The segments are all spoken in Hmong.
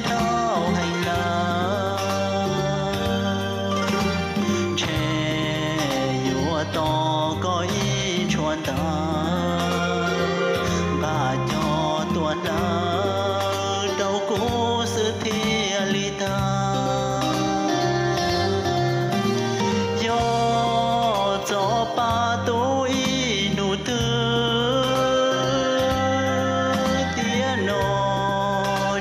dhau heev lawm, ntshe yuav tos koj ib tshuav ntawd, nqa coj tuaj hlawv rau kuv xwb thiaj li tag. Yog txoj pa tus ib hnub twg tiam no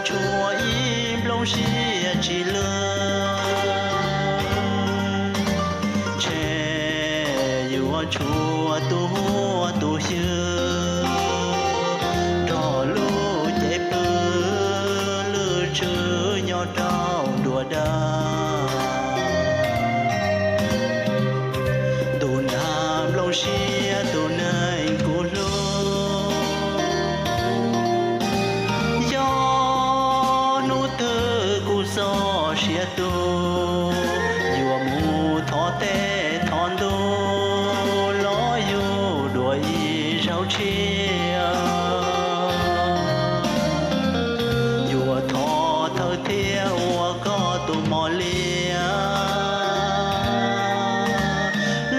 tshuav ib nplooj siab tsis lwj, ntshe yuav tshuav tus huab tus ywg nrog lub cev pw lwj tswb nyob rau nruab dawb. Tus nag nplooj siab tus neeg kuv hlub, yog hnub twg kuv txoj sia tu, yuav mus thov tej thov ntuj los yug dua ib zaug tshiab. Yuav thov thawj thiab ua koj tus mos liab,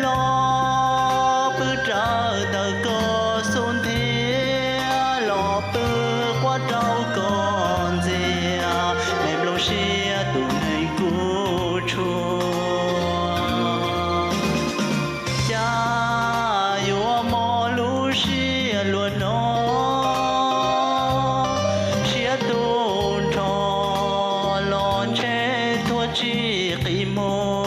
los pw rawm ntawm koj xub ntiag, los pw quaj rau koj ntxiag, me nplooj siab tus neeg kuv tshuav. Cas yuav mob lub siab luaj no, siab tu nrho los ntshe thuaj tsis qis mus.